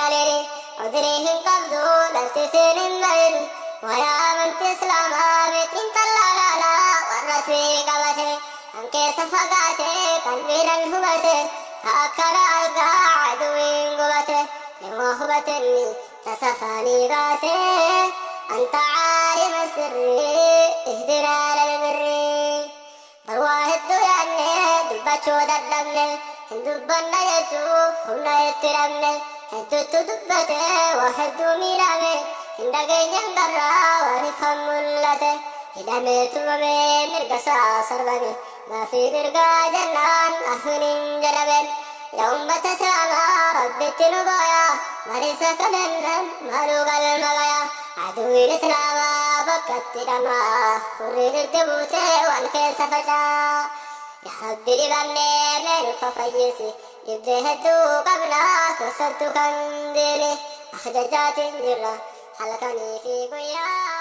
galini. Udrii hin qabdu dhalti siin hin bahin. Wayaa amantii Islaamaa meetiin tallaalaalaa warra sii qabate. Kan keessa fagaate kan dhiiran hubate. Ka akkana argaa aduwiin gubate. Yeroo hubatenni tasa faanii baate. Anta caalima sirrii ihdinaa lilbirri. Bar waa hedduu yaadne dubbachuu dadhabne. Hin dubbanna jechuuf humna itti dhabne. Hedduutu dubbate waa hedduu miidhame. Hin dhageenyen garraa waan ifaan mul'ate. Hidhamee tumamee mirga isaa sarbame. Gaafii mirgaa jennaan ahun hin jedhameen. Yaa ummata Islaamaa Rabbitti nu booya. Marisa kadhannan maaluu galma gaya. Aduwwiin Islaamaa bakkatti dhamaa. Hurriin itti buutee waan keessa facaa. Yaa Rabbi dhibamnee mee nu fafayyisi. Dhibdee hedduu qabna keessattuu kan diini. Ajajaatiin jirra halkanii fi guyyaa.